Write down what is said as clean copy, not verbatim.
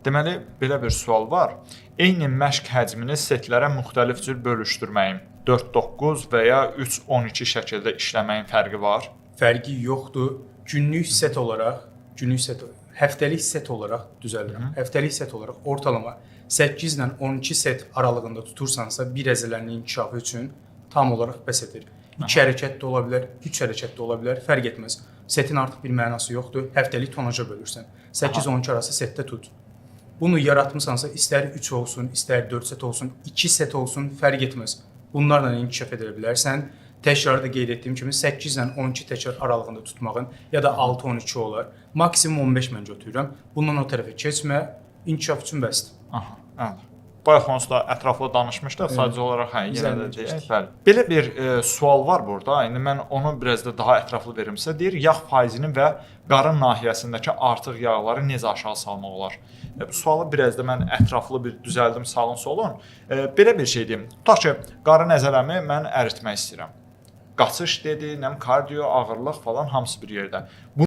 Deməli, belə bir sual var. Eyni məşq həcmini setlərə müxtəlif cür bölüşdürməyin, 4-9 və ya 3-12 şəkildə işləməyin fərqi var? Fərqi yoxdur. Günlük set olaraq, günlük set, həftəlik set olaraq düzəldirəm. Həftəlik set olaraq ortalama 8 ilə 12 set aralığında tutursansa, bir əzələnin inkişafı üçün tam olaraq bəs edir. 2 hərəkət də ola bilər, 3 hərəkət də ola bilər, fərq etməz. Setin artıq bir mənası yoxdur. Həftəlik tonaja bölürsən. 8-12 arası setdə tut. Bunu yaratmısansa, istər 3 olsun, istər 4 set olsun, 2 set olsun, fərq etməz. Bunlarla inkişaf edə bilərsən. Təkrarı da qeyd etdiyim kimi 8 ilə 12 təkrar aralığında tutmağın ya da 6-12 olar. Maksimum 15 məncə otururam. Bundan o tərəfə keçmə, inkişaf üçün bəsdir. Aha, əla. Bayaq onsuz da ətraflı danışmışdıq, sadəcə olaraq hə, yenə də Üzərinə deyək. keçdik. Bəli. Belə bir sual var burada. İndi mən onu biraz da daha ətraflı verim sizə. Deyir, yağ faizini və qarın nahiyəsindəki artıq yağları necə aşağı salmaq olar? Bu sualı biraz da mən ətraflı bir düzəldim, sağın solun. Belə bir şey deyim. Tutaq ki, qarın əzələmi mən əritmək istəyirəm. Qaçış dedi, nəm kardiyo, ağırlıq falan hamısı bir yerdə.